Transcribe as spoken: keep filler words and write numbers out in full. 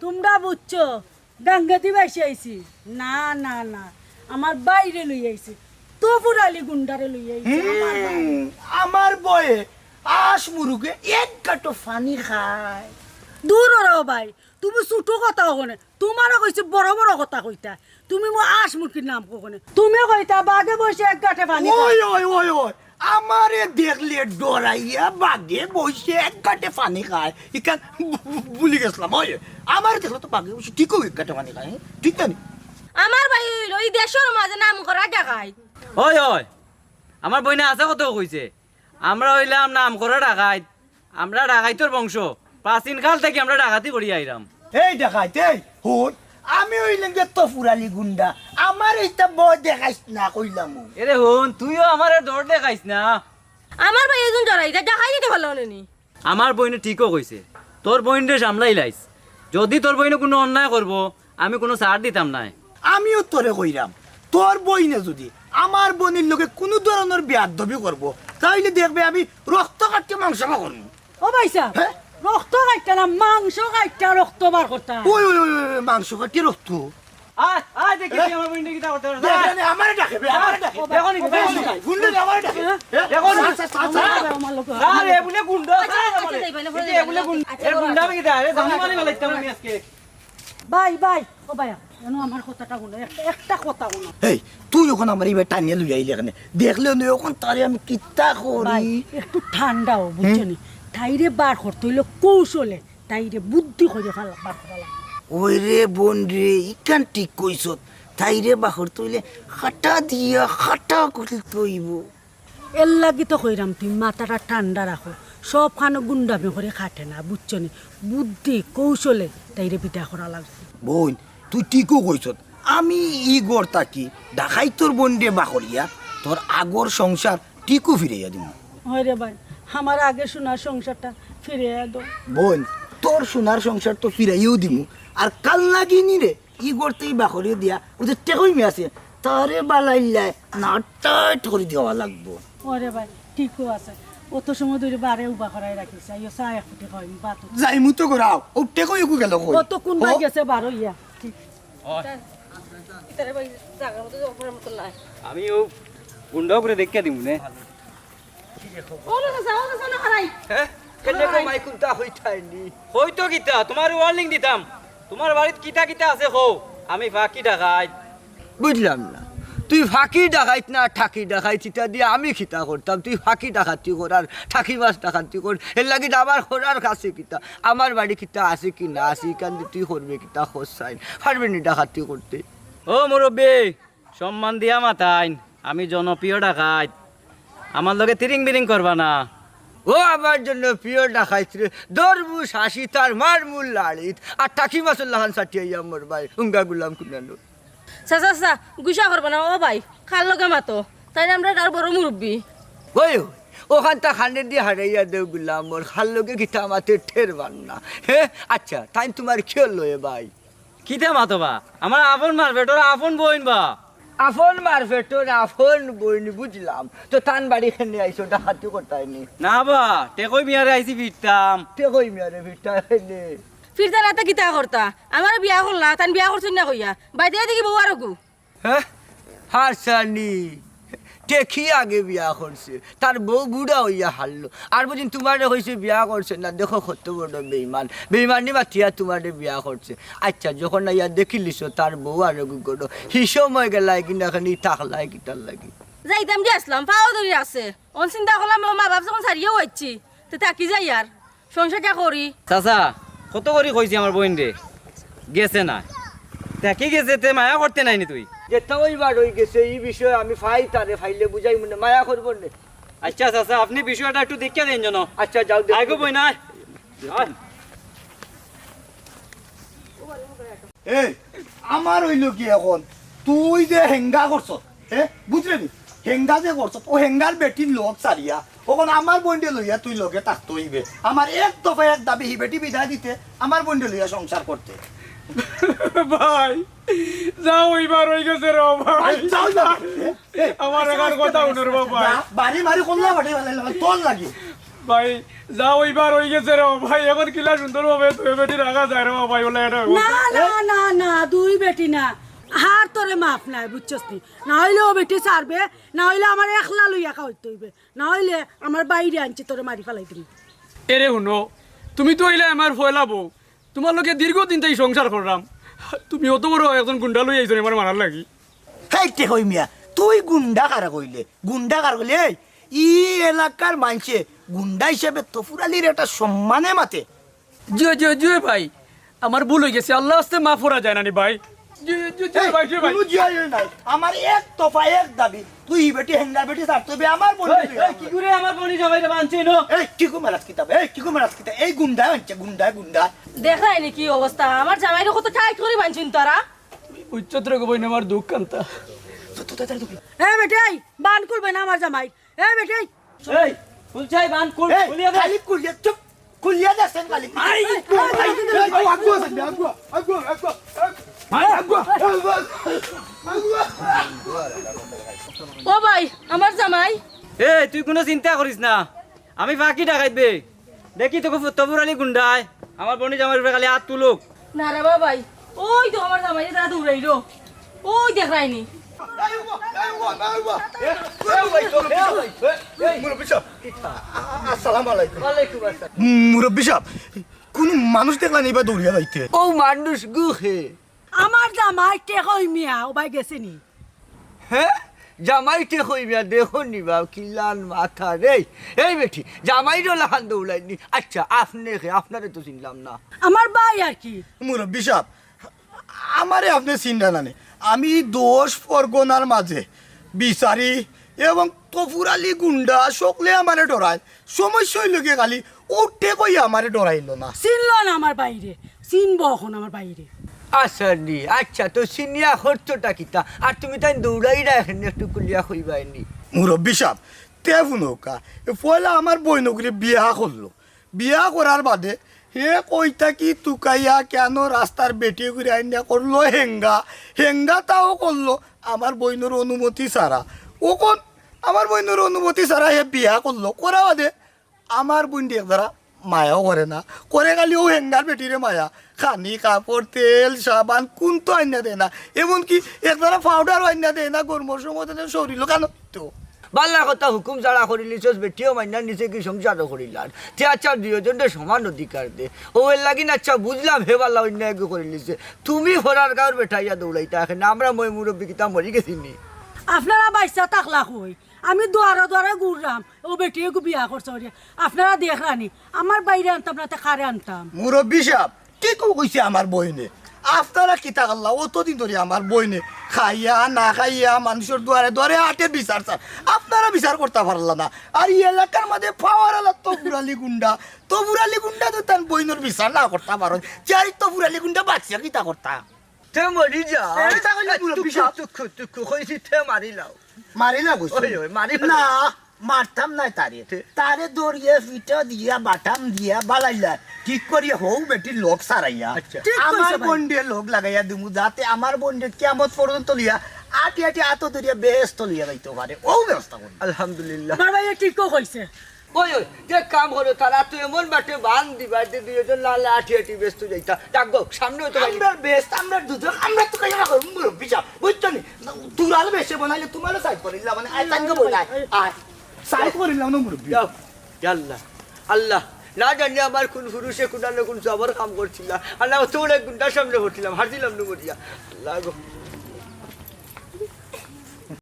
তুমরা বুঝছো, গাঙ্গেদি ভাইসি আইছি। না, না, না, আমার ভাইরে লই আইছি, তফুর আলী গুন্ডারে লই আইছি। আমার ভাই। হুম, আমার বয়ে আশ মুরুগে এক গাটো পানি খায়। দূর অও ভাই, তুমি ছোট কথা কও কেনে, তুমারে কইছি বড় বড় কথা কইতা, তুমি মো আশ মুরগির নাম কও কেনে। তুমি কইতা বাঘে বইছে এক গাটে পানি খায়। ওই, ওই, ওই, ওই, আমারে দেখলে ডরাইয়া বাঘে বইছে এক গাটে পানি খায়। ইখান ভু-, ভু-, ভুলি গেছলাম। ওই, আমারে দেখলে তো বাঘে বইছে ঠিকউ এক গাটে পানি খায়, হ্যাঁ? ঠিক না নি? আমার ভাই অইলো ই দেশর মাঝে নাম করা ডাকাইত। ওই, ওই, আমার বইনে হাছা কথা কইছে। আমরা অইলাম নাম করা ডাকাইত, আমরা ডাকাইতর বংশ, প্রাচীন কাল থাকি আমরা ডাকাতি করি আইরাম। এই ডাকাইত, এই হুন, আমি অইলাম গিয়া তফুর আলী গুন্ডা, আমারে ইতা ভয় দেখাইস না কইলাম। এরে হুন, তুইও আমারে ডর দেখাইস না। আমার ভাই এজন জড়াই, ইতা ডাকাইত দিতে পারলো না নি। আমার বইনে ঠিকউ কইছে, তোর বইনরে সামলাইলাইস। যদি তোর বইনে কুনু অন্যায় করবো, আমি কুনু ছাড় দিতাম নায়। আমিও তোরে কইরাম, তোর বইনে যুদি আমার বইনর লগে কুনু ধরনর বেয়াদবি করবো, তাইলে দেখবে আমি রক্ত কাটিয়া মাংস বার করমু। ও ভাইসাব, হ্যাঁ? রক্ত কাটিয়া না, মাংস কাটিয়া রক্ত বার করতাম। ওই, ওই, ওই, ওই, মাংস কাটিয়া রক্ত? আয়, আয়, দেখি এ? তুই আমার বইনরে কিতা করতে পারস। দেখ, আয়। এ, আমারে ডাকে বে, আমারে ডাকে। দেখো নি, দেখো নি। গুন্ডা আমারে ডাকে। এ? দেখো নি। Sir, sir, sir, sir. আমার লোক। আরে, এ বুলে গুন্ডা, আচ্ছা, স্যার, আচ্ছা, আমারে। যাই, ভাই, না, এই যে, এ বুলে গুন্ডা। এ গুন্ডা আমি কিতা? আরে, জানি মারি ফালাইতাম আমি আজকে। ভাই, ভাই, ও ভাই, এনো আমার কথাটা হুনো, একটা, একটা কথা হুনো। এই, তুই অখন আমারে ইবায় টানিয়া লইয়া আইলে কেনে? দেখলে নু অখন তারে আমি কিতা করি? ভাই, একটু ঠান্ডা অও, বুঝছো নি? তাইরে বার করতে অইলে কৌশলে, তাইরে বুদ্ধি করি ফালা, বার করা লাগবো। ওই রে বইন রে, ইখান ঠিক কইছত। তাইরে বার করতে অইলে খাটা দিয়া খাটা করতে অইবো। এরলাগি তো কইরাম, তুমি মাথাটা ঠান্ডা রাখো। সব খানো গুন্ডামি করি খাটে না, বুঝছো নি? বুদ্ধি, কৌশলে তাইরে বিদায় করা লাগবো। বইন, তুই ঠিকউ কইছত। আমি ই ঘর থাকি ডাকাইতর বইনরে বার করিয়া তোর আগর সংসার ঠিকউ ফিরাইয়া দিমু। হয় রে ভাই, আমার আগে সোনার সংসারটা ফিরাইয়া দেও। বইন, তোর সোনার সংসার তো ফিরাইয়াউ দিমু, আর কাল লাগি নি রে ই ঘর থাকি বার করিয়া দিয়া, ওই যে টেকই মিয়া আছে, তারে বালাইল্লায় নাট টাইট করি দেওয়া লাগবো। ওরে ভাই, ঠিকউ আছে। অত সময় ধরি বারে উবা করাই রাখিস, আইও চা এক ফুটি খাওয়াইমু, ভাত অত। যাইমু তো ঘরো, ও টেকই একু গেল কই? অত কোন ভাই ও? গেছে বারো ইয়া। ঠিক। ওই। ইতারে ভাই, জাগার মতো অপর মতো নাই। আমি অউ গুন্ডা অগুরে দেখিয়া দিমু নে। ও না, না, না, না, হারাই। হ্যাঁ? কেনে গো মাই কুন্তা কইতায় নি? কইতো কিতা? তুমারে warning দিতাম। তুমার বাড়িত কিতা কিতা আছে কও? আমি ফাঁকি ডাকাইত। বুঝলাম না। তুই ফাঁকি ডাকাইত না ঠাকি ডাকাইত, ইতা দিয়া আমি কিতা করতাম? তুই ফাঁকি ডাকাতি কর আর ঠাকি মাছ ডাকাতি কর। এরলাগি তো আমার করার আছে কিতা? আমার বাড়ি কিতা আছে কি না আছে, ইখান দি তুই করবে কিতা? খোঁজ চাইন। পারবে নি ডাকাতি করতে? ও মুরব্বি, সম্মান দিয়া মাতাইন, আমি জনপ্রিয় ডাকাইত। আমার লগে তিরিং বিরিং করবা না। ও আমার জনপ্রিয় ডাকাইত রে, দরবুশ হাসি তার মার মূল লাড়িত, আর টাকি মাছর লাখান সাটিয়াইয়া মরবায়, উঙ্গা গুলাম কুনানো। চাচা, চাচা, গুসা করবা না, ও ভাই, কার লগে মাতো, তাইন আমরার গাঁওর বড় মুরব্বি। ওই, ওখান তা খানে দি হারাইয়া দেও গুলাম, মোর কার লগে কিতা মাতে টের পার না। হে, আচ্ছা, তাইন তুমার কিওর লগে ভাই? কিতা মাতো বা? আমার আপন মার পেটর আপন বইন বা। আপন মার পেটর আপন বইন, বুঝলাম। তো তান বাড়ি কেনে আইছো, ডাকাতি করতায় নি? না বা, টেকই মিয়ারে আইছি ফিরতাম। টেকই মিয়ারে ফিরতায় নি? ফিরতা না তো কিতা করতা? আমারে বিয়া করলা, তাইন বিয়া করছইন না কইয়া। বাইদে দেখি বউ আরোগু। হ্যাঁ? হাসানি। টেকি আগে বিয়া করছে, তার বউ বুড়া অইয়া হারলো। আর বুঝিন তুমারে কইছে বিয়া করছে না, দেখো কত বড় বেইমান। বেইমানি মাতিয়া তুমারে বিয়া করছে। আচ্ছা, যখন আইয়া দেখিলিছো তার বউ আরোগু ঘরো, হি সময় গেলায় কিনা খানি থাকলায় কিতার লাগি? যাইতাম যে আসলাম, পাও ধরি আছে। অন চিন্তা করলাম, ও মা বাপ যখন ছাড়িয়াও আইছি, তে থাকি যাই আর। সংসারটা করি। চাচা, কত করি কইছি আমার বইনরে, গেছে না। থাকি গেছে, তে মায়া করতে নায় নি তুই? যেতা অইবার অই গেছে, ই বিষয়ে আমি ফাই তারে, ফাইলে বুঝাইমু নে, মায়া করবো নে। আচ্ছা চাচা, আপনে বিষয়টা একটু দেখিয়া দেইন যেন। আচ্ছা, যাও, দেখো। আয় গো বইন, আয়। আয়। এই, আমার অইলো কি অখন? তুই যে হেঙ্গা করছস, হে? বুঝরে নি? হেঙ্গা যে করছস, অউ হেঙ্গার বেটির লগ ছাড়িয়া, অখন আমার বইনরে লইয়া তুই লগে থাকতে অইবে। আমার এক দফা এক দাবি, হি বেটি বিদায় দিতে, আমার বইনরে লইয়া সংসার করতে। ভাই, যাও, অইবার অই গেছে রে ভাই। ভাই, যাও, যাও। এ, এ, আমার আচ্ছা, একার আচ্ছা, কথা আচ্ছা, হুনর বা আচ্ছা, ভাই। যা, বাড়ি মারি কল্লা ফাটাই ফালাইলাম, তোর লাগি। ভাই, যা অইবার অই গেছে রে ভাই, এখন কিলা সুন্দর ভাবে দুই বেটি রাখা যায় রে ভাই, বলে এটা না, না, না, না, দুই বেটি না। আর তোরে মাফ নাই, বুঝছস নি? না অইলে ও বেটি ছাড়বে, না অইলে আমার একলা লইয়া খাওয়াইতে অইবে, না অইলে আমার বাইরে আনছি তোরে মারি ফালাই দিবি। এরে হুনো, তুমি তো অইলে আমার পয়লা বউ, তুমার লগে দীর্ঘদিন তাই সংসার করলাম, তুমি অত বড় একজন গুন্ডা লই আইছো রে আমার মারার লাগি। হেই টেকই মিয়া, তুই গুন্ডা কারে কইলে? গুন্ডা কারে কইলে? এই, ই এলাকার মানষে গুন্ডা হিসাবে তফুর আলীর একটা সম্মানে মাতে। জি, জি, জি ভাই, আমার ভুল অই গেছে, আল্লাহ আস্তে মাফ করা যায় না নি ভাই। জি, জি, জি এই, ভাই, জি ভাই। কুনু জি অয় নাই। আমার এক তফা এক দাবি, তুই ই বেটি হেঙ্গার বেটি ছাড়তে অইবে, আমার বইন এই, তুই এই, আমার। কি করে আমার বইন জামাইরে বানছে নো? এই, কি কুমারাস কিতাব? এই, কি কুমারাস কিতাব? এই গুন্ডা আনছে, গুন্ডা, গুন্ডা। দেখরায় নি কি অবস্থা? আমার জামাইরে কত টাইট করি বানছইন তারা। বুঝছত রে গো বইন, আমার দুঃখ কান্তা। এ বেটি, এই, বান খুলবে না আমার জামাই। এ বেটি, এই। এই, খুলছাই বান, খুল, এই, খুলিয়া দে। খালি খুলিয়া, চুপ, খুলিয়া দে, সেন খালি। আই, এই, এই, এই, এই, আগুয়া, আগুয়া, আগুয়া, আগুয়া, আগুয়া, আগুয়া, আগুয়া। ও ভাই, আমার জামাই। এই, তুই কুনু চিন্তা করিস না, আমি ফাঁকি ডাকাইত বে। দেখি তোকে ফু-, তফুর আলী গুন্ডায় আমার বইন জামাইর উপরে খালি আত তুলুক। না রে বাবাই, ওই তো আমার জামাই তারা দৌড়াইলো, ওই দেখরায় নি। মুরব্বি সাহেব, আ-, আসসালামু আলাইকুম। ওয়ালাইকুম আসসালাম। মুরব্বি সাহেব, কুনু মানুষ দেখলা নি বা দৌড়িয়া যাইতে? ও মানুষ গুহে। আমার জামাই টেকই মিয়া, ও ভাই গেছে নি? হে? জামাই টেকই মিয়া, দেখো নি বা, কিলান মাথা রে। এই বেটি, জামাইর লাখান দৌড়াইনি। আচ্ছা, আপনে কে? আপনারে তো চিনলাম না। আমার ভাই আর কি। মুরব্বি সাহেব, আমারে আপনে চিনরা না নি? আমি দশ পরগনার মাঝে বিচারি এবং তফুর আলী গুন্ডা সকলে আমারে ডরায়। সমস্যা অইলো গিয়া খালি ও টেকই আমারে ডরাইলো না। চিনলো না আমার ভাইরে, চিনবো এখন আমার ভাইরে। আচ্ছা নি, আচ্ছা, তো চিনিয়া করছোটা কিতা? আর তুমি তাই দৌড়াইরা এখানে একটু খুলিয়া কইবায় নি। মুরব্বি সাহেব, তে হুনউক্কা, এ পয়লা আমার বইনগুরে বিয়া করলো, বিয়া করার বাদে হে কই থাকি তুকাইয়া কেন রাস্তার বেটি করে আইনা করলো হেঙ্গা, হেঙ্গা তাও করলো আমার বইনর অনুমতি ছাড়া। অখন আমার বইনর অনুমতি ছাড়া হে বিয়া করলো, করার বাদে আমার বইনরে একদারা মায়াও করে না, করে খালি ও হেঙ্গার বেটিরে মায়া। খানি, কাপড়, তেল, সাবান কুন্তা আইনা দেয় না, এমনকি একদারা পাউডারও আইনা দেয় না। গরমর সময় তো শরীরও কানো তো। বালা কথা, হুকুম ছাড়া করিলিছস, বেটিও মাইনা নিছে, কি সংসারও করিলার। তে আচ্ছা, দুইওজনরে সমান অধিকার দে। ও এর লাগি না, আচ্ছা, বুঝলাম, হে বালা অন্যায় এগু করিলিছে। তুমি ফরার গাঁওর বেটাইয়া দৌড়াইতা এখানে, আমরা ময় মুরব্বি কিতা মরি গেছি নি? আপনারা বাইচ্চা থাকলা কই? আমি দুয়ারে দুয়ারে ঘুরলাম, ও বেটি এগু বিয়া করছে ওরে। আপনারা দেখরা নি, আমার ভাইরে আনতাম না, তে কারে আনতাম? মুরব্বি সাহেব, ঠিকউ কইছে আমার বইনে। আপনারা কিতা করলা? অতদিন ধরি আমার বইনে খাইয়া না খাইয়া মানুষর দুয়ারে দুয়ারে আটে বিচার চার। আপনারা বিচার করতা পারলা না। আর ই এলাকার মাঝে পাওয়ার আলা তফুর আলী গুন্ডা, তফুর আলী গুন্ডা তো তান বইনর বিচার না করতা পারইন, তে আর ই তফুর আলী গুন্ডা বাচিয়া কিতা করতা? তে মরি যা। এই তা কইলে মুরব্বি সাহেব। তুকু, তুকু, তুকু, কইছি তে মারি লাও। মারি না কইছি। ওই, ওই, মারি না। না, মারতাম নায় তারে। তে? তারে ধরিয়া, ফিটা দিয়া, বাটাম দিয়া, বালাইলা। ঠিক করিয়া হউ বেটির লগ সারাইয়া। আচ্ছা। ঠিক কইছো আমার ভাই। বইনরে লগ লাগাইয়া দিমু, যাতে আমার বইনরে কিয়ামত পর্যন্ত লইয়া আটি আটি আতো ধরিয়া বেহেস্তো লইয়া যাইতো পারে। অউ ব্যবস্থা করমু। আলহামদুলিল্লাহ। আমার ভাইয়ে ঠিকউ কইছে। ওই, ওই, যে কাম করো, তারা তো এমন বাটে বান দিবা যে দুইজন লালে আটি আটি বেহেস্তো যাইতা। ডাক গো, সামনে হইতো ভাই। আমরা বেহেস্ত, আমরা দুজন, আমরা তো কইয়া করমু মুরব্বি সাহেব, বুঝছো নি? দুলাল বেশে বানাইলে তোমারও সাইড করিলাম, মানে, আয়, তাঙ্গ বই নাই। আয়, সাইড করিলাম না মুরব্বি। যাও, ইয়া আল্লাহ। আল্লাহ, না জানি আমার কোন পুরুষে কোন আলো কোন জবর কাম করছিল। আল্লাহ, অত বড় গুন্ডার সামনে পড়ছিলাম, হারছিলাম না মরিয়া। আল্লাহ গো।